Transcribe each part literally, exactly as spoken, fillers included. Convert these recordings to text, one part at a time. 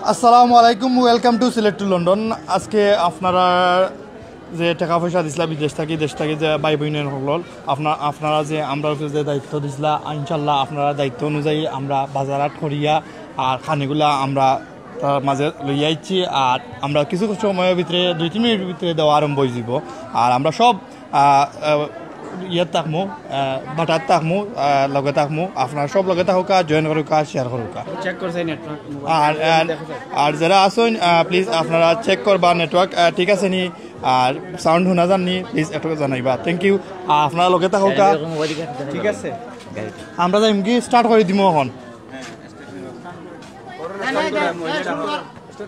আসসালামু আলাইকুম, welcome to Sylhet to London. আজকে আপনারা যে টেকা পয়সা দিছলা বিদেশ থাকি, দেশ থাকি যে ভাই বইন অকল, আপনা-, আপনারা যে আমরার উপরে যে দায়িত্ব দিছলা, ইনশাল্লাহ আপনারা দায়িত্ব অনুযায়ী আমরা বাজার হাট করিয়া আর খানিগুলা আমরা তার মাঝে লইয়া আইছি। আর আমরা কিছু সময়ের ভিতরে, দুই তিন মিনিটের ভিতরে দেওয়া আরম্ভ হয়ে যাব। আর আমরা সব আহ, আহ, ইয়ে থাকমু, আহ, বাটার থাকমু, আহ, লগে থাকমু। আপনারা সব লগে থাকুকা, জয়েন করুকা, শেয়ার করুকা। চেক করছে নেটওয়ার্ক। আর আর যারা আছইন, প্লিজ আপনারা চেক করবা নেটওয়ার্ক ঠিক আছে নি, আর সাউন্ড শোনা যার নি, প্লিজ একটু জানাইবা। Thank you. আপনারা লগে থাকুকা। ঠিক আছে, আমরা যাইমু কি, স্টার্ট করে দিমু এখন।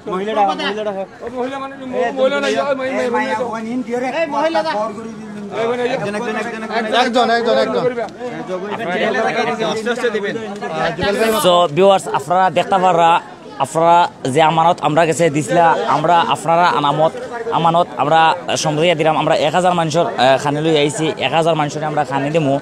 মহিলা ডাকা, মহিলা ডাকা। একজন, একজন, একজন। তো ভিউয়ার্স, আপনারা দেখতা পাররা, আপনারা যে আমানত আমরার গেছে দিছলা, আমরা আপনারার আনামত, আমানত আমরা সমঝাইয়া দিলাম। আমরা এক হাজার মানুষর, আহ, খানি লই আইছি, এক হাজার মানুষরে আমরা খানি দিমু।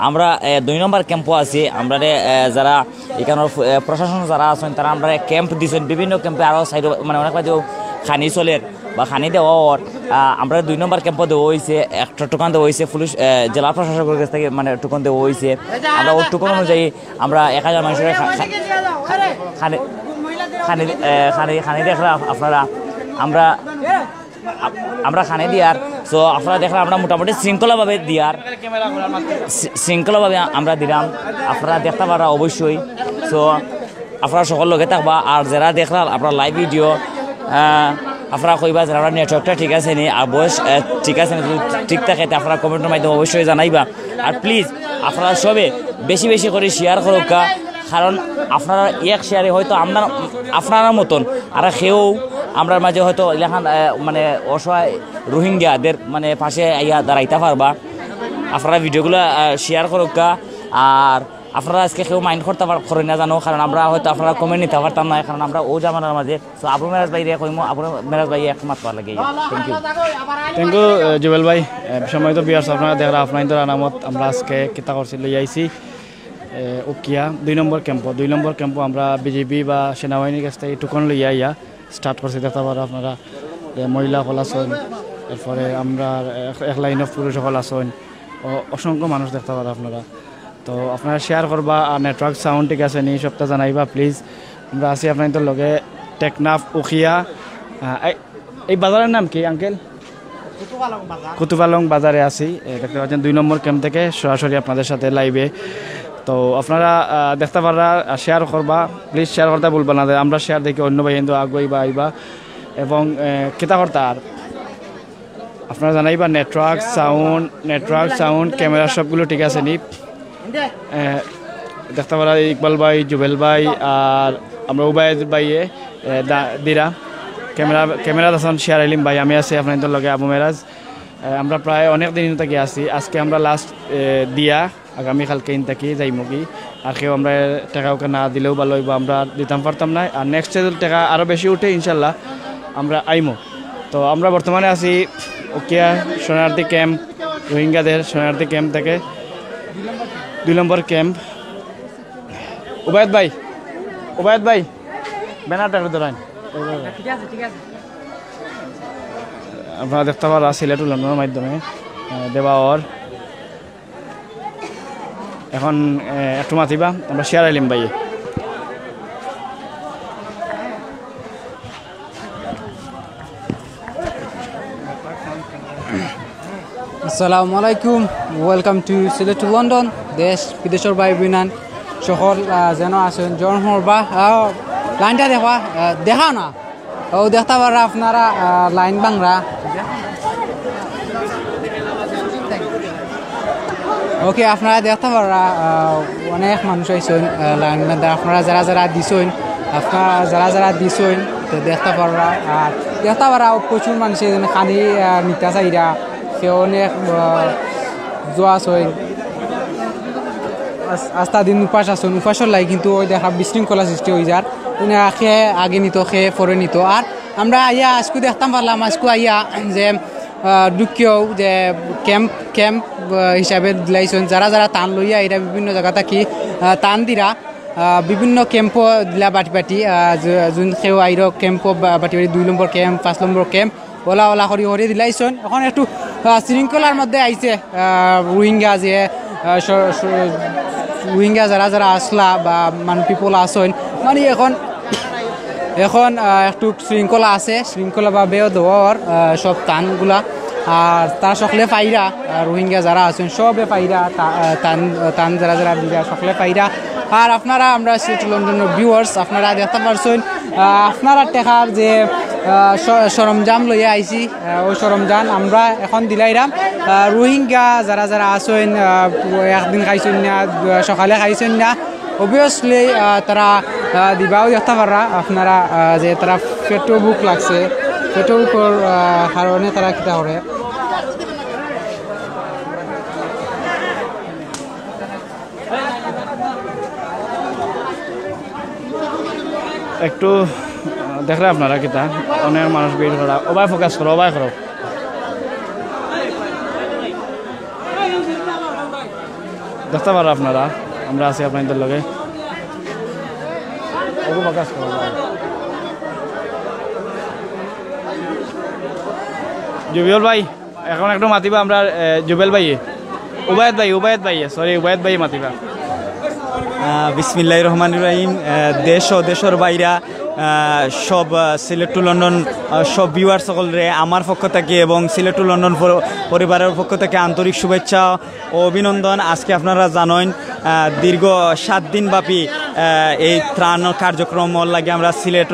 আমরা, আহ, দুই নম্বর ক্যাম্পও আছি। আমরারে, আহ, যারা এখানর, আহ, প্রশাসন যারা আছইন, তারা আমরারে ক্যাম্প দিছইন, বিভিন্ন ক্যাম্পে আরও সাইড, মানে, অনেক বাদেও খানি চলের বা খানি দেওয়া অর। আহ, আমরা দুই নম্বর ক্যাম্পও দেওয়া হইছে, একটা টোকন দেওয়া হইছে পুলিশ, আহ, জেলা প্রশাসকের কাছ থেকে, মানে, টোকন দেওয়া হইছে। আমরা ওই টোকন অনুযায়ী আমরা এক হাজার মানুষরে খা-, খা-, খানি, খানি, আহ, খানি, খানি দেখরা আপ-, আপনারা, আমরা, আপ-, আমরা খানি দিয়ার। So আপনারা দেখরা আমরা মোটামুটি শৃঙ্খলাভাবে দিয়ার, শৃ-, শৃঙ্খলাভাবে আমরা দিলাম, আপনারা দেখতা পাররা অবশ্যই। So আপনারা সকল লগে থাকবা, আর যারা দেখরা আপনারা লাইভ ভিডিও, আহ, আপনারা কইবা যে আমরা নেটওয়ার্কটা ঠিক আছে নি, আর বয়স, আহ, ঠিক আছে নি, যদি ঠিক থাকে, তে আপনারা কমেন্টের মাধ্যমে অবশ্যই জানাইবা। আর প্লিজ আপনারা সবে বেশি বেশি করে শেয়ার করুক্কা, কারণ আপনারা এক শেয়ারে হয়তো আমরা, আপনারার মতন আর কেউ আমরার মাঝে হয়তো এলাখান, আহ, মানে, অসহায় রোহিঙ্গাদের, মানে, পাশে আইয়া দাঁড়াইতা পারবা। আপনারা ভিডিওগুলা, আহ, শেয়ার করুক্কা। আর আপনারা আজকে কেউ মাইন্ড করতা পার-, করইন না জানো, কারণ আমরা হয়তো আপনারা কমেন্ট নিতা পারতাম না, কারণ আমরা ও জামানার মাঝে। So আবু মেরাজ ভাইরে কইমু, আবু মেরাজ ভাই একমাত্র লাগে। Thank you. Thank you, ah, Jubel ভাই। আহ, সম্মানিত ভিউয়ার্স, আপনারা দেখরা আপনারার আনামত আমরা আজকে কিতা করছি, লই আইছি, আহ, উখিয়া দুই নম্বর ক্যাম্পো। দুই নম্বর ক্যাম্পো আমরা বিজিবি বা সেনাবাহিনীর কাছ থেকে টোকন লইয়া আইয়া স্টার্ট করছি। দেখতা পাররা আপনারা, আহ, মহিলা অকল আছইন, এরপরে আমরা এক, এক লাইন অফ পুরুষ অকল আছইন, অ-, অসংখ্য মানুষ দেখতা পাররা আপনারা। তো আপনারা শেয়ার করবা, আর নেটওয়ার্ক সাউন্ড ঠিক আছে নি, সবটা জানাইবা প্লিজ। আমরা আছি আপনারার লগে টেকনাফ উখিয়া। আহ, এই, এই বাজারের নাম কি আঙ্কেল? কুতুপালং বাজারে আছি। এ, দেখতে পাচ্ছেন দুই নম্বর ক্যাম্প থেকে সরাসরি আপনাদের সাথে লাইভে। তো আপনারা, আহ, দেখতা পাররা, আহ, শেয়ার করবা, প্লিজ শেয়ার করতে ভুলবা না। আমরা শেয়ার দেখি অন্য ভাই কিন্তু আগুয়াইবা আইবা এবং, আহ, কিতা করতা আর আপনারা জানাইবা network, sound, network, sound, camera সবগুলো ঠিক আছে নি? এ, দেখতা পাররা ইকবাল ভাই, জুবেল ভাই, আর আমরা উবায়েদ ভাইয়ে, এ, দা-, দিরা। ক্যামেরা, ক্যামেরা দাসন শেয়ার আলিম ভাই, আমি আছি আপনারার লগে আবু মেরাজ। এ, আমরা প্রায় অনেক দিন থাকি আছি, আজকে আমরা লাস্ট, এ, দিয়া আগামী কালকে ইন থাকি যাইমুগি। আর কেউ আমরা টেকা ওকে না দিলেও ভালো হইব, আমরা দিতাম পারতাম না। আর নেক্সট যদি টেকা আরও বেশি উঠে ইনশাল্লাহ আমরা আইমু। তো আমরা বর্তমানে আছি উখিয়া শরণার্থী ক্যাম্প, রোহিঙ্গাদের শরণার্থী ক্যাম্প থেকে দুই নম্বর ক্যাম্প। উবায়েদ ভাই, উবায়েদ ভাই, ব্যানারটা একটু ধরাইন। আপনারা দেখতা পাররা সিলেট উন্নয়নের মাধ্যমে, আহ, দেওয়া অর। এখন, আহ, একটু মাতিবা, আমরা শেয়ার আলিম ভাই। আসসালামু আলাইকুম, welcome to Sylhet to London. দেশ বিদেশর ভাই বইনান সকল, আহ, যেন আছইন, জন হরবা, আহ, লাইনটা দেখবা, আহ, দেখাও না। ও দেখতা পাররা আপনারা, আহ, লাইন ভাংরা। ওকে, আপনারা দেখতা পাররা, আহ, অনেক মানুষ আইছইন, আহ, লাইন বান্ধা। আপনারা যারা যারা দিছইন, আপনারা যারা যারা দিছইন, তো দেখতা পাররা। আর দেখতা পাররা প্রচুর মানুষ এখানে খানি, আহ, নিতা চাইরা। সে অনেক, আহ, জোয়াস অইন। আস-, আস্তা দিন উপাস আছইন, উপাসর লাগি কিন্তু ওই দেখা বিশৃঙ্খলা সৃষ্টি অই যার। মানে, খে আগে নিত, খে পরে নিত। আর আমরা আইয়া আজকু দেখতাম পারলাম, আজকু আইয়া যে, আহ, ঢুকিয়াও যে ক্যাম্প, ক্যাম্প, আহ, হিসাবে দিলাইছইন, যারা যারা তান লইয়া এরা বিভিন্ন জাগা থাকি, আহ, তান দিরা। আহ, বিভিন্ন ক্যাম্পও দিলা বাটি বাটি, আহ, যে-, যোন কেউ আইরো ক্যাম্পও বা-, বাটি বাটি দুই নম্বর ক্যাম্প, পাঁচ নম্বর ক্যাম্প, ওলা ওলা করি করি দিলাইছইন। এখন একটু, আহ, শৃঙ্খলার মধ্যে আইছে, আহ, রোহিঙ্গা যে, আহ, স-, স-, রোহিঙ্গা যারা যারা আসলা বা মানে পিপল আছইন, মানে এখন, এখন, আহ, একটু শৃঙ্খলা আছে, শৃঙ্খলাভাবেও দেওয়ার, আহ, সব তানগুলা। আর তারা সকলে পাইরা, আহ, রোহিঙ্গা যারা আছইন সবে পাইরা, তা-, আহ, তান, তান যারা যারা দিরা সকলে পাইরা। আর আপনারা, আমরা সিলেট লন্ডনর ভিউয়ার্স, আপনারা দেখতা পারছইন, আহ, আপনারা টেকার যে, আহ, স-, সরঞ্জাম লইয়া আইছি, আহ, ওই সরঞ্জাম আমরা এখন দিলাইরাম, আহ, রোহিঙ্গা যারা যারা আছইন, আহ, একদিন খাইছইন না, সকালে খাইছইন না, অবভিয়াসলি, আহ, তারা, আহ, দিবাও দেখতা পাররা আপনারা, আহ, যে তারা পেটো ভুক লাগছে, পেটো ভুকর, আহ, কারণে তারা কিতা করে। একটু, আহ, দেখরা আপনারা কিতা, অনেক মানুষ ভিড় করা। ওবায় ফোকাস করো, ওবায় করো। দেখতা পাররা আপনারা, আমরা আছি আপনাদের লগে। ওগু ফোকাস করো, ওবায়। জুবিউল ভাই, এখন একটু মাতিবা আমরা, এ, জুবেল ভাইয়ে। উবায়দ ভাই, উবায়দ ভাইয়ে, সরি, উবায়দ ভাইয়ে মাতিবা। আহ, বিসমিল্লাহির রহমানির রহিম। আহ, দেশ ও দেশর বাইরা, আহ, সব, আহ, সিলেট টু লন্ডন, আহ, সব ভিউয়ার সকলরে আমার পক্ষ থাকি এবং সিলেট টু লন্ডন পর-, পরিবারর পক্ষ থাকি আন্তরিক শুভেচ্ছা ও অভিনন্দন। আজকে আপনারা জানইন, আহ, দীর্ঘ সাত দিন ব্যাপী, আহ, এই ত্রাণ কার্যক্রমর লাগি আমরা সিলেট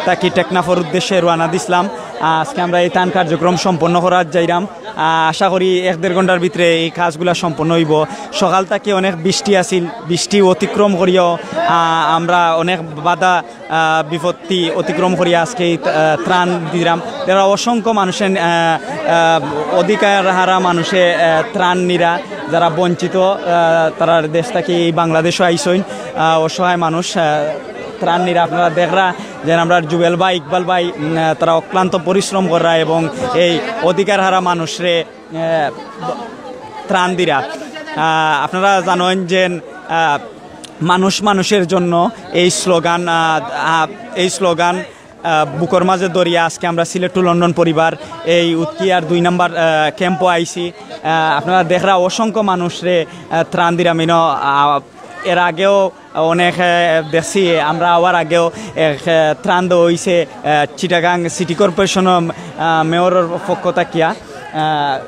থাকি টেকনাফর উদ্দেশ্যে রওনা দিছলাম। আহ, আজকে আমরা এই ত্রাণ কার্যক্রম সম্পন্ন করার যাইরাম। আহ, আশা করি এক দেড় ঘন্টার ভিতরে এই কাজগুলা সম্পন্ন অইবো। সকাল থাকি অনেক বৃষ্টি আছিল, বৃষ্টি অতিক্রম করিয়াও, আহ, আমরা অনেক বাধা, আহ, বিপত্তি অতিক্রম করিয়া আজকে এই, আহ, ত্রাণ দিরাম। এরা অসংখ্য মানুষে, আহ, আহ, অধিকার হারা মানুষে, আহ, ত্রাণ নিরা, যারা বঞ্চিত, আহ, তারার দেশ থাকি এই বাংলাদেশো আইছইন, আহ, অসহায় মানুষ, আহ, ত্রাণ নিরা। আপনারা দেখরা যে আমরা জুবেল ভাই, ইকবাল ভাই, উম, আহ, তারা অক্লান্ত পরিশ্রম কররা এবং এই অধিকার হারা মানুষরে, আহ, ত্রাণ দিরা। আহ, আপনারা জানইন যে, আহ, মানুষ মানুষের জন্য এই স্লোগান, আহ, আহ, এই স্লোগান, আহ, বুকর মাঝে ধরিয়া আজকে আমরা সিলেট টু লন্ডন পরিবার এই উৎকিয়ার দুই নাম্বার, আহ, ক্যাম্পো আইছি। আহ, আপনারা দেখরা অসংখ্য মানুষরে, আহ, ত্রাণ দিরাম ইনো, আহ, এর আগেও অনেক, আহ, দেখছি, আমরা আওয়ার আগেও এক, আহ, ত্রাণ দেওয়া অইছে, আহ, চিটাগাং সিটি কর্পোরেশন, আহ, মেয়রর পক্ষ থাকিয়া। আহ,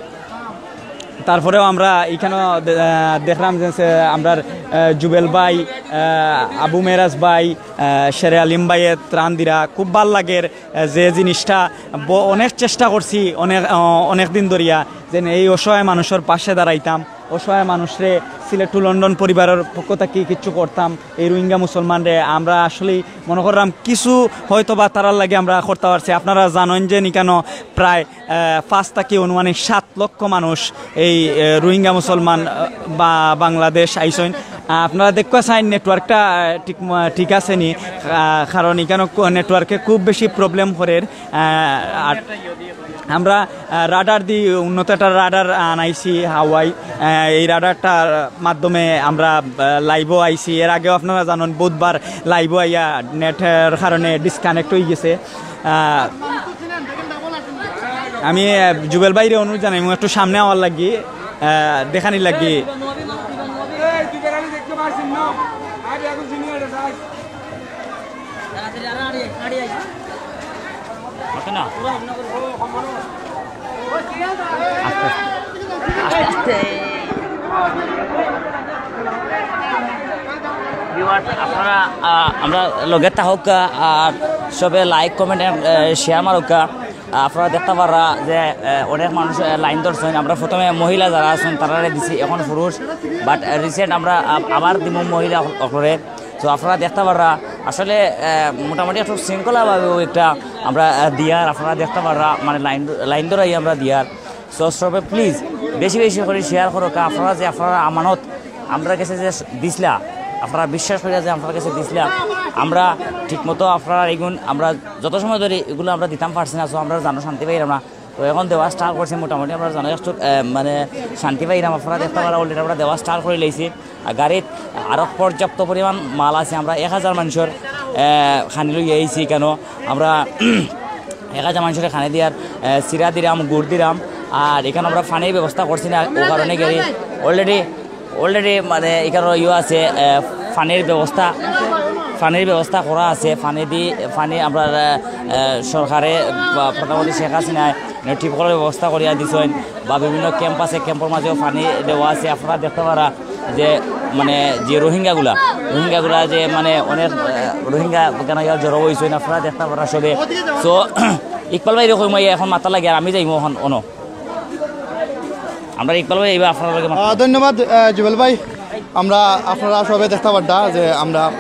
তারপরেও আমরা ইখানো দে-, আহ, দেখলাম যে সে আমরার, আহ, জুবেল ভাই, আহ, আবু মেরাজ ভাই, আহ, শেরে আলিম ভাইয়ে ত্রাণ দিরা। খুব ভালা লাগের, আহ, যে জিনিসটা ব-, অনেক চেষ্টা করছি, অনেক, আহ, অনেক দিন ধরিয়া, যেন এই অসহায় মানুষর পাশে দাঁড়াইতাম। অসহায় মানুষরে সিলেট টু লন্ডন পরিবারর পক্ষ থাকি কিচ্ছু করতাম, এই রোহিঙ্গা মুসলমানরে আমরা আসলেই মনে করলাম কিছু হয়তো বা তারার লাগি আমরা করতা পারছি। আপনারা জানইন যে ইকানো প্রায়, আহ, পাঁচ থাকি অনুমানিক সাত লক্ষ মানুষ এই, আহ, রোহিঙ্গা মুসলমান, আহ, বা বাংলাদেশ আইছইন। আহ, আপনারা দেখবা চাইন নেটওয়ার্কটা, আহ, ঠিক ম-, ঠিক আছে নি? আহ, কারণ ইকানো কো-, নেটওয়ার্কে খুব বেশি প্রবলেম করের। আহ, আর আমরা, আহ, রাডার দি উন্নত একটা রাডার আনাইছি হাওয়াই। আহ, এই রাডারটার মাধ্যমে আমরা, আহ, লাইভও আইছি। এর আগেও আপনারা জানইন বুধবার লাইভও আইয়া নেটের কারণে ডিসকানেক্ট অই গেছে। আহ, আমি, আহ, জুবেল ভাইরে অনুরোধ জানাইমু একটু সামনে আওয়ার লাগি, আহ, দেখানির লাগি। ওকে না? আস্তে আস্তে। আস্তে আস্তে। Viewers, আপনারা, আহ, আমরা লগে থাকউক্কা, আর সবে লাইক, কমেন্ট, আহ, শেয়ার মারউক্কা। আহ, আপনারা দেখতা পাররা যে, আহ, অনেক মানুষ, আহ, লাইন ধরছইন। আমরা প্রথমে মহিলা যারা আছইন, তারারে দিছি, এখন পুরুষ। But, আহ, রিসেন্ট আমরা, আহ, আবার দিমু মহিলা অক-, অকলরে। So, আপনারা দেখতা পাররা, আসলে, আহ, মোটামুটি একটু শৃঙ্খলাভাবেও একটা আমরা, আহ, দিয়ার, আপনারা দেখতা পাররা, মানে, লাইন, লাইন ধরাই আমরা দিয়ার। So, সবে প্লিজ বেশি বেশি করি শেয়ার করউক্কা। আপনারা যে আপনারার আমানত আমরার গেছে যে দিছলা, আপনারা বিশ্বাস করিয়া যে আমরার গেছে দিছলা, আমরা ঠিকমতো আপনারার ইগুন আমরা যত সময় ধরি ইগুলা আমরা দিতাম পারছি না, so আমরা জানো শান্তি পাইরাম না। তো এখন দেওয়া স্টার্ট করছি মোটামুটি, আমরা জানাই একটু, আহ, মানে শান্তি পাইলাম। আপনারা দেখতে পারা অলরেডি আমরা দেওয়া স্টার্ট করে লইছি। আর গাড়িত আরো পর্যাপ্ত পরিমাণ মাল আছে। আমরা এক হাজার মানুষের, আহ, খানি লই আইছি কেন, আমরা এক হাজার মানুষের খানি দিয়ার, আহ, চিরা দিরাম, গুড় দিরাম। আর এখানে আমরা পানির ব্যবস্থা করছি না, ও কারণে গাড়ি অলরেডি অলরেডি মানে এখানে ইয়ে আছে, আহ, পানির ব্যবস্থা, পানির ব্যবস্থা করা আছে। পানি দি পানি আমরা, আহ, আহ, সরকারে বা প্রধানমন্ত্রী শেখ হাসিনায় মানে টিউবওয়েলের ব্যবস্থা করিয়া দিছেন, বা বিভিন্ন ক্যাম্প আছে, ক্যাম্পের মাঝেও পানি দেওয়া আছে। আপনারা দেখতে পারা যে মানে যে রোহিঙ্গাগুলা, রোহিঙ্গাগুলা যে মানে অনেক, আহ, রোহিঙ্গা এখানে জড়ো হয়েছেন, আপনারা দেখতে পারা সবে। তো ইকবাল ভাই এরকম এখন মাথা লাগে, আর আমি যাইমু এখন অনো। আমরা ইকবাল ভাই, এইবার আপনার লগে মাত- আহ, ধন্যবাদ, আহ, জুবেল ভাই। আমরা, আপনারা সবে দেখতে পারতা যে আমরা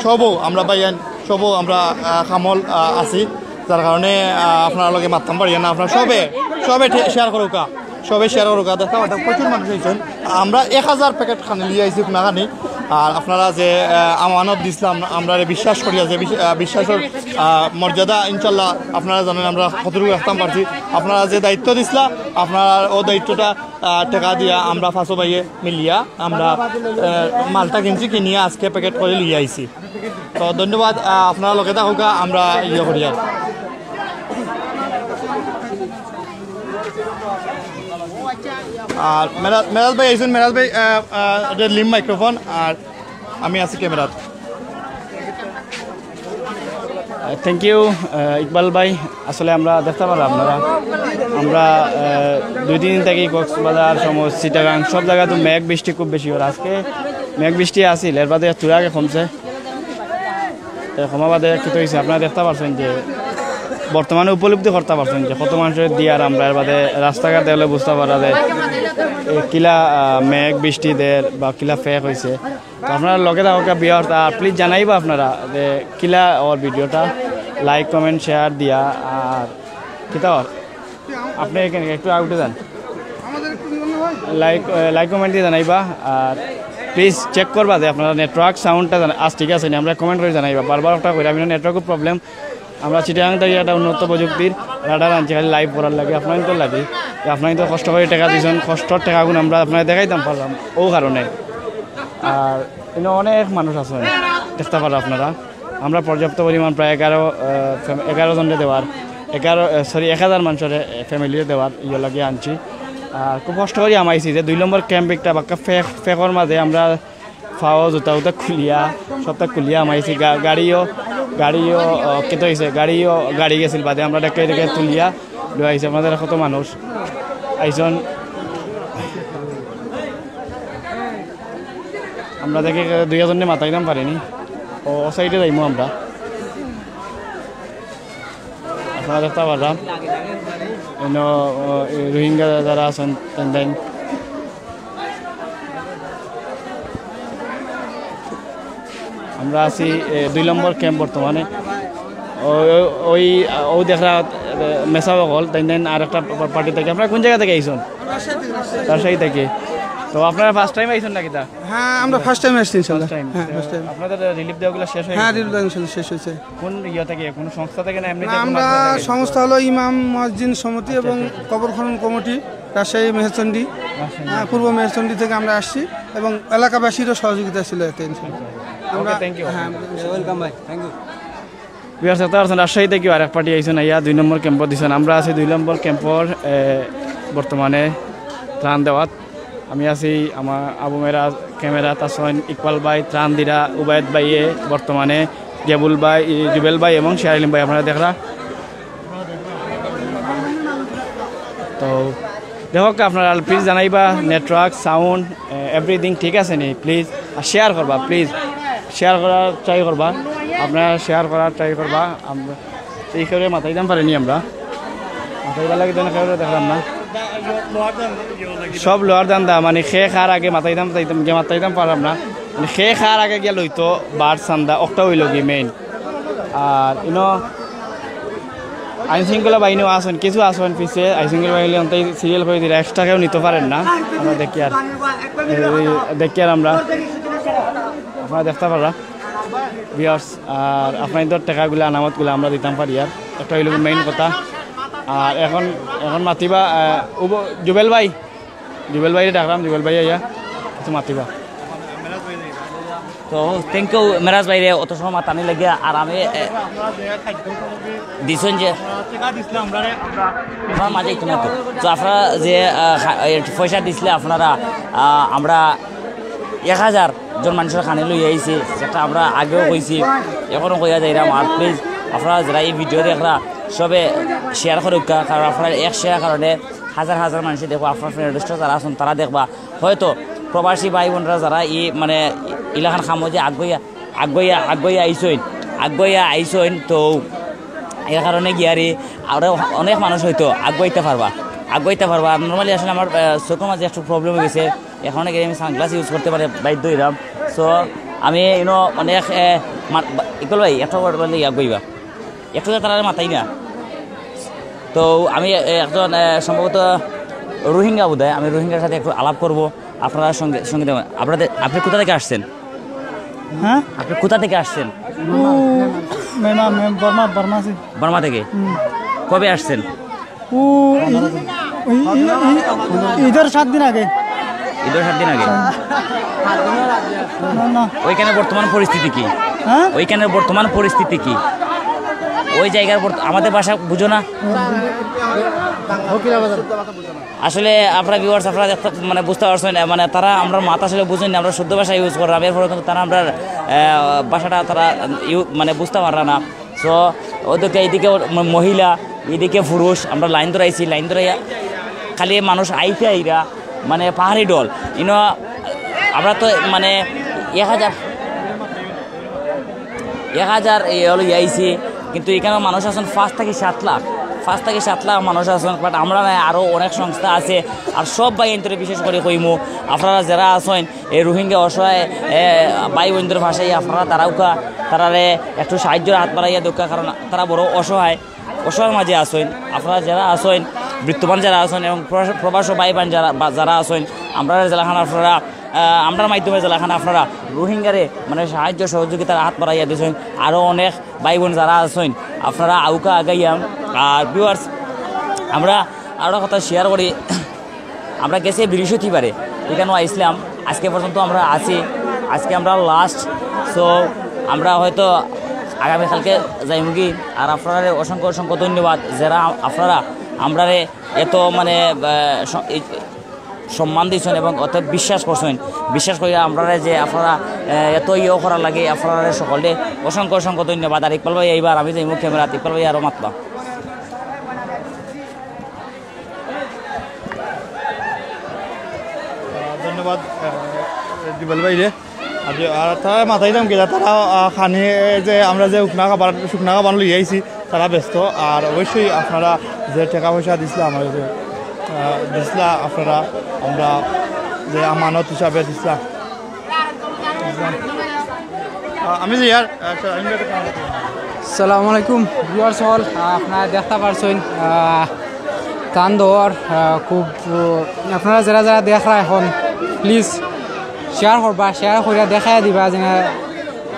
সবও, আমরা ভাইয়ান সবও আমরা, আহ, কামো, আহ, আছি, যার কারণে, আহ, আপনার লগে মাততাম পারি না। আপনারা সবে, সবে ঠে-, শেয়ার করুকা, সবে শেয়ার করুকা। দেখতে পারতা প্রচুর মানুষ হয়েছেন। আমরা এক হাজার প্যাকেট খানি লিয়ে আইছি কোনাখানি। আর আপনারা যে, আহ, আমানত দিছিলাম, আমরা বিশ্বাস করিয়া যে বিশ-, আহ, বিশ্বাসের, আহ, মর্যাদা ইনশাল্লাহ আপনারা জানেন আমরা কতটুকু রাখতাম পারছি। আপনারা যে দায়িত্ব দিছিলা, আপনারা ও দায়িত্বটা, আহ, টেকা দিয়া আমরা পাঁচও ভাইয়ে মিলিয়া আমরা, আহ, মালটা কিনছি, কিনিয়া আজকে প্যাকেট করে লিয়ে আইছি। তো ধন্যবাদ, আহ, আপনারা লগে থাকুকা, আমরা ইয়ে করি আর। আর মেরাজ, মেরাজ ভাই আইছইন, মেরাজ ভাই, আহ, আহ, এটা লিম মাইক্রোফোন, আর আমি আছি ক্যামেরাত। থ্যাংক ইউ, আহ, ইকবাল ভাই। আসলে আমরা দেখতে পারলাম আপনারা, আমরা, আহ, দুই তিন দিন থেকে কক্সবাজার, সমুদ্র, চিটাগাং সব জায়গায় তো মেঘ বৃষ্টি খুব বেশি অর। আজকে মেঘ বৃষ্টি আছিল, এর বাদে একটু আগে কমছে। এ, কমা বাদে কিতা হইছে, আপনারা দেখতে পারছেন যে বর্তমানে উপলব্ধি করতে পারছেন যে কত মানুষের দিয়ার আমরা এর বাদে রাস্তাঘাট দেখলে বুঝতে পারা যায়, এ, কিলা, আহ, মেঘ বৃষ্টি দের বা কিলা ফেক হইছে। তো আপনারা লগে থাকুকা ভিউয়ার্স, আর প্লিজ জানাইবা আপনারা যে কিলা অর ভিডিওটা, লাইক কমেন্ট শেয়ার দিয়া। আর কিতা অর, আপনি এখানে একটু আউটে যান, লাইক, আহ, লাইক কমেন্ট দিয়ে জানাইবা। আর প্লিজ চেক করবা যে আপনারা নেটওয়ার্ক সাউন্ডটা জানা-, আজ ঠিক আছে নি, আমরা কমেন্ট করে জানাইবা। বারবার একটা করে আমি নেটওয়ার্ক প্রবলেম, আমরা চিটাগাং থেকে একটা উন্নত প্রযুক্তির রাডার আনছি খালি লাইভ করার লাগি, আপনারা তো লাগি, আপনারা তো কষ্ট করে টেকা দিয়েছেন, কষ্টর টেকাগুলো আমরা আপনারা দেখাইতাম পারলাম ও কারণে। আর এনে অনেক মানুষ আছেন, দেখতে পারো আপনারা, আমরা পর্যাপ্ত পরিমাণ প্রায় এগারো, আহ, ফ্যাম-, এগারো জনরে দেওয়ার, এগারো, আহ, সরি, এক হাজার মানুষের, আহ, ফ্যামিলিরে দেওয়ার ইয়ে লাগে আনছি। আর খুব কষ্ট করে আমাইছি যে দুই নম্বর ক্যাম্প একটা বাক্কা ফেক, ফেকর মাঝে আমরা ফাও জুতা উতা খুলিয়া, সবটা খুলিয়া আমাইছি। গা-, গাড়িও, গাড়িও, আহ, কিতা হইছে, গাড়িও, গাড়ি গেছিল বাদে আমরা ডেকে ডেকে তুলিয়া লই আইছি। আপনাদের কত মানুষ আইছন, আমরা দেখি দুই হাজার নিয়ে মাতাইতাম পারিনি। ও, ও সাইডে যাইমু আমরা। আপনারা দেখতে পারলাম, এন, ও, এই রোহিঙ্গা যারা আছেন, তেন তেন। আমরা আছি, এ, দুই নম্বর ক্যাম্প বর্তমানে। ও, ও, ওই, ও দেখরা, এ, মেসাব অকল, তেন তেন আর একটা পা-, পার্টি থেকে। আপনারা কোন জায়গা থেকে আইছেন? রাজশাহী থেকে। তো আপনারা ফার্স্ট টাইম আইছেন নাকি তা? হ্যাঁ, আমরা ফার্স্ট টাইম আসছি ইনশাল্লাহ। First time. হ্যাঁ, তো ফার্স্ট টাইম। আপনাদের রিলিফ দেওয়াগুলো শেষ হয়ে হ্যাঁ, গেছে? রিলিফ দেওয়া ইনশাল্লাহ শেষ হয়েছে। কোন ইয়ে থেকে, কোন সংস্থা থেকে না এমনি না, যে কোনো আমরা মাদ্রাসা থেকে? সংস্থা হলো ইমাম মুয়াজ্জিন সমিতি আচ্ছা, এবং আচ্ছা, আচ্ছা। কবর খনন কমিটি, রাজশাহী মেহেরচণ্ডী। রাজশাহী। হ্যাঁ, পূর্ব মেহেরচণ্ডী থেকে আমরা আসছি এবং এলাকাবাসীরও সহযোগিতা ছিল এতে ইনশাল্লাহ। ওকে, আমরা thank you। হ্যাঁ, আমরা ওয়েলকাম ভাই, থ্যাংক ইউ। ভিউয়ার্স, দেখতে পারছেন রাজশাহী থেকে আরেক পার্টি আইছেন, আইয়া দুই নম্বর ক্যাম্পো দিছেন। আমরা আছি দুই নম্বর ক্যাম্পর, এ, বর্তমানে ত্রাণ দেওয়াত। আমি আছি আমার আবু মেরাজ, ক্যামেরাত আছেন ইকবাল ভাই, ত্রাণ দিরা উবায়দ ভাইয়ে, বর্তমানে গেবুল ভাই, ই, জুবেল ভাই এবং শাহরিলিম ভাই আপনারা দেখরা। তো দেখো আপনারা প্লিজ জানাইবা নেটওয়ার্ক, সাউন্ড, এভরিথিং ঠিক আছে নি প্লিজ? আর শেয়ার করবা প্লিজ, শেয়ার করার ট্রাই করবা, আপনারা শেয়ার করার ট্রাই করবা। আমরা এই করে মাতাইতাম পারিনি আমরা, মাতাইবার লাগি তো কেউ দেখলাম না। সব লোয়ার ধান্দা, মানে খে খার আগে মাতাইতাম, মাতাইতাম, গিয়া মাতাইতাম পারলাম না। মানে খে খার আগে গিয়া লইতো বার চান্দা, অকটা হইল কি মেইন। আর ইনো আইন শৃঙ্খলা বাহিনীও আছেন, কিছু আছেন পিছে, আইন শৃঙ্খলা বাহিনী অন্তে সিরিয়াল করে দিলে এক্সট্রা কেউ নিতে পারেন না। আমরা দেখি আর এই, দেখি আর আমরা, আপনারা দেখতে পাররা ভিউয়ার্স। আর আপনাদের টাকাগুলা, আনামতগুলা আমরা দিতাম পারি। আর একটা হইল মেইন কথা, আর এখন, এখন মাতিবা, আহ, উব-, জুবেল ভাই, জুবেল ভাইরে ডাকলাম, জুবেল ভাই আইয়া কিছু মাতিবা। তো thank you মেরাজ ভাইরে অত সময় মাতানি লাগিয়া। আর আমি, এ, দিছইন যে আমার মাঝে একটু মাতো। তো আপনারা যে, আহ, খা-, এ, পয়সা দিছিলে আপনারা, আহ, আমরা এক হাজার জন মানুষের খানি লই আইছি, যেটা আমরা আগেও কইছি, এখনো কইয়া যাইরাম। আর please আপনারা যারা এই ভিডিও দেখরা সবে শেয়ার করউক্কা, কারণ আপনারা এক শেয়ার কারণে হাজার হাজার মানুষে দেখবো, আপনার ফ্রেন্ড লিস্টে যারা আছেন তারা দেখবা। হয়তো প্রবাসী ভাই বোনরা যারা এই মানে ইলাখান খামো যে আগুইয়া আগুইয়া আগুইয়া আইছইন, আগুইয়া আইছইন, তো এর কারণে গিয়ারি আরো অনেক মানুষ হয়তো আগুয়াইতে পারবা, আগুয়াইতে পারবা। নর্মালি আসলে আমার, আহ, চোখের মাঝে একটু প্রবলেম হয়ে গেছে, এখন গিয়ে আমি সানগ্লাস ইউজ করতে পারে বাধ্য হইলাম। সো আমি ইউনো অনেক, আহ, মা-, বা-, ইকবাল ভাই একটা ওয়ার্ড বললে আগুইবা, একটু তারা মাতাই না। তো আমি, আহ, একজন, আহ, সম্ভবত রোহিঙ্গা বোধহয়, আমি রোহিঙ্গার সাথে একটু আলাপ করব আপনারা সঙ্গে সঙ্গে দেবেন। আপনাদের, আপনি কোথা থেকে আসছেন? হ্যাঁ? আপনি কোথা থেকে আসছেন? ও, মেমা, মেম-, বর্মা, বর্মা সে। বর্মা থেকে? হুম। কবে আসছেন? ও, ই-, ই-, ই-, ই-, ঈদের সাত দিন আগে। ঈদের সাত দিন আগে? না, না। ওইখানে বর্তমান পরিস্থিতি কি? হ্যাঁ? ওইখানে বর্তমান পরিস্থিতি কি? ওই জায়গার বর্ত-, আমাদের ভাষা বুঝো না? আসলে আপনারা ভিউয়ার্স, আপনারা দেখতে, মানে, বুঝতে পারছেন, মানে, তারা আমরা মাত আসলে বুঝেন না, আমরা শুদ্ধ ভাষা ইউজ করলাম, এরপরে কিন্তু তারা আমরা, আহ, ভাষাটা তারা ইউ-, মানে, বুঝতে পাররা না। সো ওদেরকে এইদিকে ম-, মহিলা, এইদিকে পুরুষ, আমরা লাইন ধরাইছি, লাইন ধরাইয়া খালি মানুষ আইতে আইরা, মানে, পাহাড়ি ঢল। ইনো আমরা তো, মানে, এক হাজার এক হাজার এই হলো আইছি, কিন্তু এখানে মানুষ আছেন পাঁচ থেকে সাত লাখ, পাঁচ থেকে সাত লাখ মানুষ আছেন। বাট আমরা নাই, আরও অনেক সংস্থা আছে। আর সব ভাই এন্তরে বিশেষ করে কইমু, আপনারা যারা আছেন এই রোহিঙ্গা অসহায়, এ, ভাই বোনদের পাশে, আপনারা তারাউকা, তারারে একটু সাহায্যর হাত বাড়াইয়া দেউক্কা, কারণ তারা বড় অসহায়, অসহায়ের মাঝে আছেন। আপনারা যারা আছেন, বিত্তবান যারা আছেন এবং প্রবাস-, প্রবাসী ভাই বোন যারা, বা যারা আছেন, আমরা যেলাখান আপনারা, আহ, আমরার মাধ্যমে যেলাখান আপনারা রোহিঙ্গারে, মানে, সাহায্য সহযোগিতার হাত বাড়াইয়া দিয়েছেন, আরও অনেক ভাই বোন যারা আছেন, আপনারা আউকা আগাইয়া। আর ভিউয়ার্স, আমরা আরও কথা শেয়ার করি, আমরা গেছে বৃহস্পতিবারে এখানে আইসলাম, আজকে পর্যন্ত আমরা আছি, আজকে আমরা লাস্ট। সো আমরা হয়তো আগামীকালকে যাইমুগি। আর আপনারা অসংখ্য অসংখ্য ধন্যবাদ, যারা আপনারা আমরারে এত, মানে, আহ, স-, এই সম্মান দিয়েছেন এবং অত বিশ্বাস করছেন। বিশ্বাস করি আমরা যে আপনারা, আহ, এত ইয়ে করার লাগে, আপনারা সকলে অসংখ্য অসংখ্য ধন্যবাদ। আর ইকবাল ভাই, এইবার আমি যাইমু ক্যামেরাত, ইকবাল ভাই আরও মাতবা। ধন্যবাদ, আহ, জুবেল ভাইরে। আর যে, আর তারা মাতাইতাম কিতা, তারা, আহ, খানি, এ, যে আমরা যে শুকনা খাবার, শুকনা খাবার লই আইছি, তারা ব্যস্ত। আর অবশ্যই আপনারা যে টাকা পয়সা দিছিলা আমার যে, আহ, দিছিলা আপনারা, আমরা যে আমানত হিসাবে দিছিলা। আহ, আমি যে ইয়ার, আহ, আমি একটা কাম করতে পারি। আসসালামু আলাইকুম, ভিউয়ার্স অকল, আহ, আপনারা দেখতা পারছইন, আহ, তান দেওয়ার, আহ, খুব, আহ, আপনারা যারা যারা দেখরা এখন, প্লিজ শেয়ার করবা, শেয়ার করিয়া দেখাইয়া দিবা যে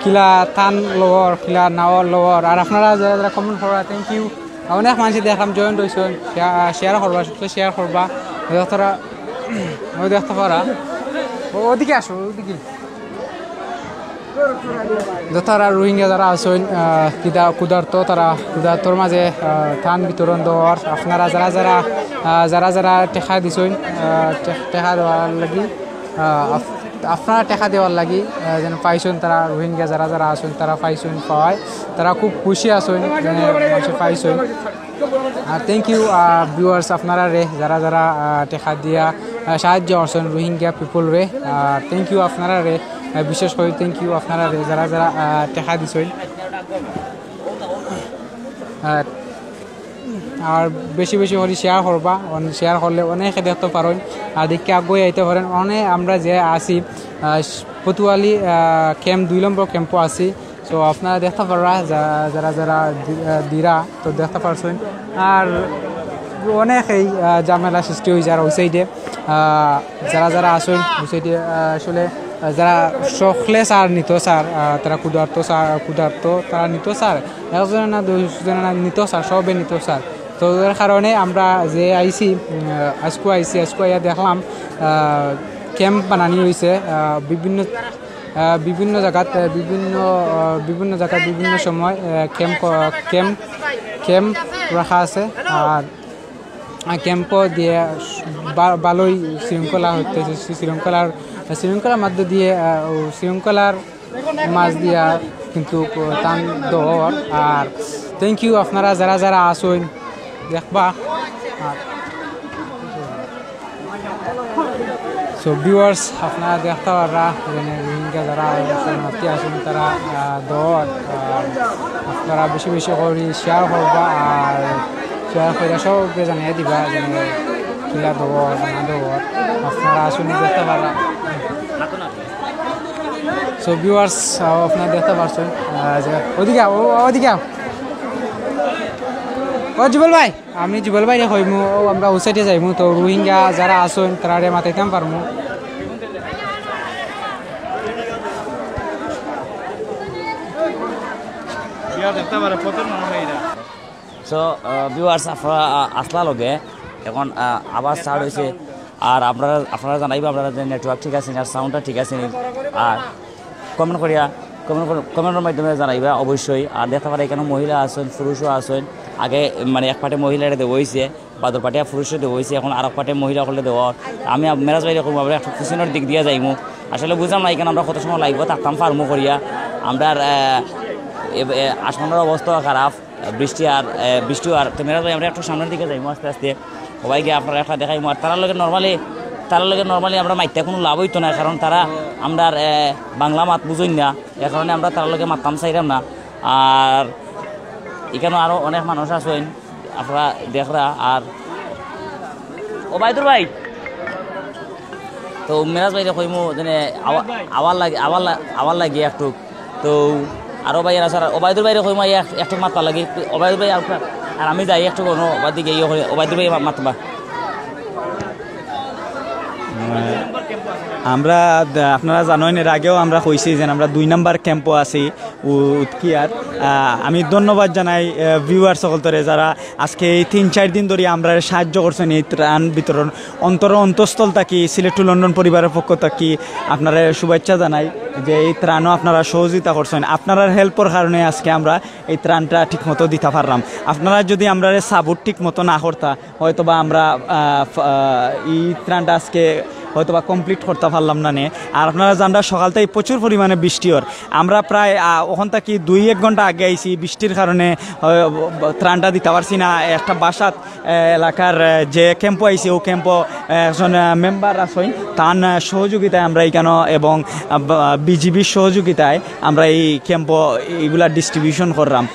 কিলা তান লওয়ার, কিলা নাওয়ার লওয়ার। আর আপনারা যারা যারা কমেন্ট কররা, থ্যাংক ইউ। অনেক মানুষ দেখলাম জয়েন্ট হইছইন, শেয়ার, শেয়ার করবা, সবসময় শেয়ার করবা। যতটা ওই দেখতা পাররা, ও-, ওদিকে আসো, ওদিকে। যতরা রোহিঙ্গা যারা আছেন, আহ, কিদা-, ক্ষুধার্ত, তারা ক্ষুধার্তর মাঝে, আহ, ত্রাণ বিতরণ দেওয়ার, আপনারা যারা যারা, আহ, যারা যারা টেকা দিছেন, আহ, টে-, টেকা দেওয়ার লাগি, আহ, আপ-, আপনারা টেকা দেওয়ার লাগি, আহ, যেন পাইছেন তারা, রোহিঙ্গা যারা যারা আছেন তারা পাইছেন, পাওয়ায় তারা খুব খুশি আছেন, যেন মানুষে পাইছেন। আর থ্যাংক ইউ, আহ, ভিউয়ার্স, আপনারারে যারা যারা, আহ, টেকা দিয়া, আহ, সাহায্য করছেন রোহিঙ্গা পিপলরে, আহ, থ্যাংক ইউ আপনারারে, আহ, বিশেষ করে থ্যাংক ইউ আপনারারে যারা যারা, আহ, টেকা দিছেন। আহ, আর বেশি বেশি করে শেয়ার করবা, অন-, শেয়ার করলে অনেকে দেখতে পারেন, আর দেখে আগুয়ে আইতে পারেন। অনেক আমরা যে আছি, আহ, পটুয়ালি, আহ, ক্যাম্প, দুই নম্বর ক্যাম্পও আছি। তো আপনারা দেখতে পাররা যা-, যারা যারা দি-, আহ, দিরা, তো দেখতে পারছেন। আর অনেক এই, আহ, ঝামেলা সৃষ্টি হয়ে যার ওই সাইডে, আহ, যারা যারা আছেন ওই সাইডে, আহ, আসলে, আহ, যারা সকলে স্যার নিত স্যার, আহ, তারা ক্ষুধার্ত স্যার, ক্ষুধার্ত তারা নিত স্যার, একজনে না দুইজনে না নিত স্যার, সবে নিত স্যার। তো এর কারণে আমরা যে আইছি, উম, আজকু আইছি, আজকু আইয়া দেখলাম, আহ, ক্যাম্প বানানি হইছে, আহ, বিভিন্ন, আহ, বিভিন্ন জাগাত, আহ, বিভিন্ন, আহ, বিভিন্ন জাগাত বিভিন্ন সময়, আহ, ক্যাম্প, আহ, ক্যাম্প, ক্যাম্প রাখা আছে। আর, আহ, ক্যাম্পও দিয়া বা-, ভালোই শৃঙ্খলা হইতেছে, শৃ-, শৃঙ্খলার, শৃঙ্খলার মধ্য দিয়ে, আহ, ও শৃঙ্খলার মাঝ দিয়া কিন্তু তান দেওয়ার। আর thank you আপনারা যারা যারা আছইন, দেখবা। আর so viewers, আপনারা দেখতা পাররা, মানে, রোহিঙ্গা যারা শরণার্থী আছইন, তারা, আহ, দেওয়ার। আর আপনারা বেশি বেশি করি শেয়ার করবা, আর শেয়ার করে সবকে জানিয়ে দিবা, মানে, কিলা দেওয়ার, না দেওয়ার। আপনারা আছইন, দেখতা পাররা। So viewers, আহ, আপনারা দেখতা পারছইন, আহ, যে ওদিকে আও, ও, ওদিকে আও। ও জুবেল ভাই, আমি জুবেল ভাইরে কইমু, ও আমরা ও সাইডে যাইমু, তো রোহিঙ্গা যারা আছইন, তারারে মাতাইতাম পারমু। ইয়া দেখতে পারে, প্রচুর মানুষ এই না। So, আহ, viewers, আপনারা, আহ, আসলা লগে, এখন, আহ, আবার start হইছে। আর আপনারা, আপনারা জানাইবা আপনারা যে network ঠিক আছে নি, আর sound টা ঠিক আছে নি, আর comment করিয়া, comment কর-, comment এর মাধ্যমে জানাইবা অবশ্যই। আর দেখতে পারে এখানে মহিলা আছইন, পুরুষও আছইন। আগে, মানে, এক পাটে মহিলারে দেওয়া হইছে, বাদর পাটে পুরুষরে দেওয়া হইছে, এখন আরক পাটে মহিলা অকলরে দেওয়া। আমি আব-, মেরাজ ভাইরে কইমু, আমরা একটু পিছনের দিক দিয়া যাইমু। আসলে বুঝলাম না এখানে আমরা কত সময় লাগবো, থাকতাম পারমু করিয়া। আমরা, আহ, এ-, এ-, আসমানের অবস্থা খারাপ। বৃষ্টি আর, এ, বৃষ্টি আর তো মেরাজ ভাই, আমরা একটু সামনের দিকে যাইমু আস্তে আস্তে। সবাইকে আপনারা একটা দেখাইমু। আর তারার লগে normally, তারার লগে normally আমরা মাততে কোনো লাভ হইতো না, কারণ তারা আমরা, এ, বাংলা মাত বুঝইন না, এ কারণে আমরা তারার লগে মাততাম চাইলাম না। আর এখানে আরও অনেক মানুষ আছইন, আপনারা দেখরা। আর ওবায়দুর ভাই, তো মেরাজ ভাইরে কইমু যেন আওয়া-, আওয়ার লাগি, আওয়ার লা-, আওয়ার লাগি একটু। তো আরো ভাই আছে, ওবায়দুর ভাইরে কইমু এক-, একটু মাতবার লাগি। ওবায়দুর ভাই, আপনার, আর আমি যাই একটু কোনো ওবায়দুর দিকে, ইয়ে করে, ওবায়দুর ভাই মা-, মাতবা। আমরা দ-, আপনারা জানেন, এর আগেও আমরা কইছি যে আমরা দুই নাম্বার ক্যাম্পও আছি উ-, উতকিয়ার। আহ, আমি ধন্যবাদ জানাই, আহ, viewers সকলরে, যারা আজকে এই তিন চার দিন ধরে আমরা সাহায্য করছেন এই ত্রাণ বিতরণ। অন্তর অন্তঃস্থল থাকি সিলেট টু লন্ডন পরিবারের পক্ষ থাকি আপনারা শুভেচ্ছা জানাই যে এই ত্রাণও আপনারা সহযোগিতা করছেন। আপনারার হেল্পর কারণে আজকে আমরা এই ত্রাণটা ঠিকমতো দিতে পারলাম। আপনারা যদি আমরারে সাপোর্ট ঠিকমতো না করতা, হয়তোবা আমরা, আহ, ফ-, আহ, এই ত্রাণটা আজকে হয়তোবা কমপ্লিট করতে পারলাম না নে। আর আপনারা জানরা সকাল থেকে প্রচুর পরিমাণে বৃষ্টি অর। আমরা প্রায়, আহ, ওখান থাকি দুই এক ঘন্টা আগে আইছি, বৃষ্টির কারণে, আহ, ত্রাণটা দিতে পারছি না। একটা বাসাত, আহ, এলাকার, আহ, যে ক্যাম্পও আইছি, ও ক্যাম্পও, আহ, একজন, আহ, মেম্বার আছইন, তান, আহ, সহযোগিতায় আমরা এখানো এবং, আহ, বা-, বিজিবির সহযোগিতায় আমরা এই ক্যাম্পও এইগুলা ডিস্ট্রিবিউশন করলাম।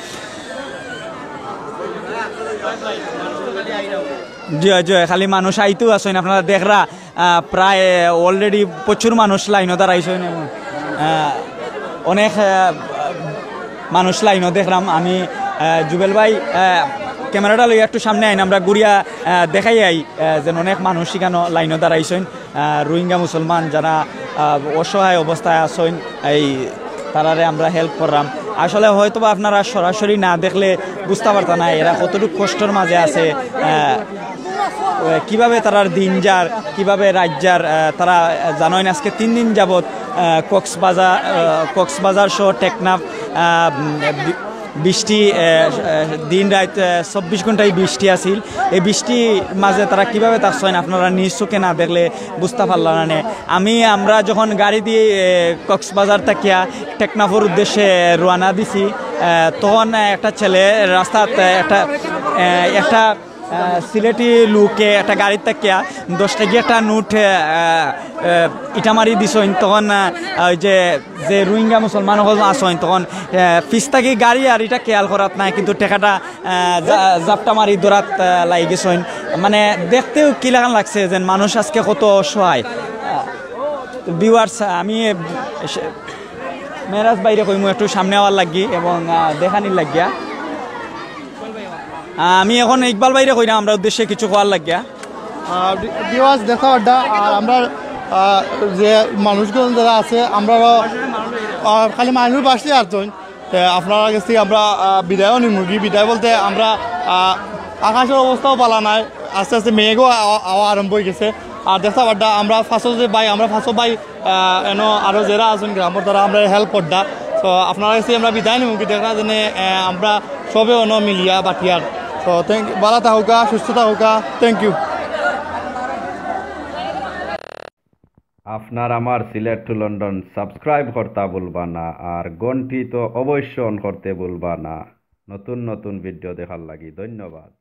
জি অয়, জি অয়, খালি মানুষ আইতেও আছইন, আপনারা দেখরা, আহ, প্রায় already প্রচুর মানুষ লাইনও দাঁড়াইছইন এবং, আহ, অনেক, আহ, মানুষ লাইনও দেখলাম। আমি, আহ, জুবেল ভাই, আহ, ক্যামেরাটা লইয়া একটু সামনে আইন, আমরা ঘুরিয়া, আহ, দেখাই আই, আহ, যেন অনেক মানুষ এখানো লাইনও দাঁড়াইছইন। আহ, রোহিঙ্গা মুসলমান যারা, আহ, অসহায় অবস্থায় আছইন, এই তারারে আমরা হেল্প করলাম। আসলে হয়তোবা আপনারা সরাসরি না দেখলে বুঝতা পারতা না এরা কতটুকু কষ্টর মাঝে আছে, আহ, কিভাবে তারার দিন যার, কিভাবে রাইত যার। আহ, তারা, আহ, জানইন আজকে তিন দিন যাবত, আহ, কক্সবাজার, আহ, কক্সবাজার সহ টেকনাফ, আহ, উম, বি-, বৃষ্টি, আহ, আহ, দিন রাইত, আহ, চব্বিশ ঘন্টাই বৃষ্টি আছিল। এই বৃষ্টির মাঝে তারা কিভাবে থাকছইন আপনারা নিজ চোখে না দেখলে বুঝতা পারলা না নে। আমি, আমরা যখন গাড়ি দিয়ে, এ, কক্সবাজার থাকিয়া টেকনাফর উদ্দেশ্যে রওনা দিছি, এ, তখন একটা ছেলে রাস্তাত, এ, একটা, এ, একটা, এ, সিলেটি লোকে একটা গাড়ি থাকিয়া দশ টাকা একটা নোট, এ, এ, ইটা মারি দিছইন। তখন, এ, ওই যে, যে রোহিঙ্গা মুসলমান হকল আছইন, তখন, এ, পিছ থাকি গাড়ি আর ইটা খেয়াল করাত নাই, কিন্তু টেকাটা আহ, জা-, জাপটা মারি ধরাত, আহ, লাগি গেছইন। মানে, দেখতেও কিলাখান লাগছে যেন মানুষ আজকে কত অসহায়। আহ, viewers, আমি, আহ, সে-, মেরাজ ভাইরে কইমু একটু সামনে আওয়ার লাগি এবং, আহ, দেখানির লাগিয়া। আহ, আমি এখন ইকবাল ভাইরে কইরাম আমরা উদ্দেশ্যে কিছু কওয়ার লাগিয়া। আহ, ভি-, viewers, দেখো আড্ডা, আর আমরা, আহ, যে মানুষগুলো যারা আছে, আমরাও, আহ, খালি মানুষ বাঁচতে আর তো তে আপনারা গেছ থাকি আমরা, আহ, বিদায়ও নিমুগি। বিদায় বলতে আমরা, আহ, আকাশর অবস্থাও ভালা নায়, আস্তে আস্তে মেঘও আওয়া আরম্ভ অই গেছে। আর দেখতা পাররা আমরা পাঁচও যে ভাই, আমরা পাঁচও ভাই, আহ, এনো আরো যেরা আছইন গ্রামর, তারা আমরারে help কররা। তো আপনারার গেছে আমরা বিদায় নিমু, কি দেখরা যেনে, আহ, আমরা সবে অনো মিলিয়া বাটিয়ার। তো thank, ভালা থাকউক্কা, সুস্থ থাকউক্কা, thank you। আপনার আমার সিলেট to লন্ডন subscribe করতা ভুলবা না, আর ঘন্টি তো অবশ্য on করতে ভুলবা না নতুন নতুন video দেখার লাগি। ধন্যবাদ।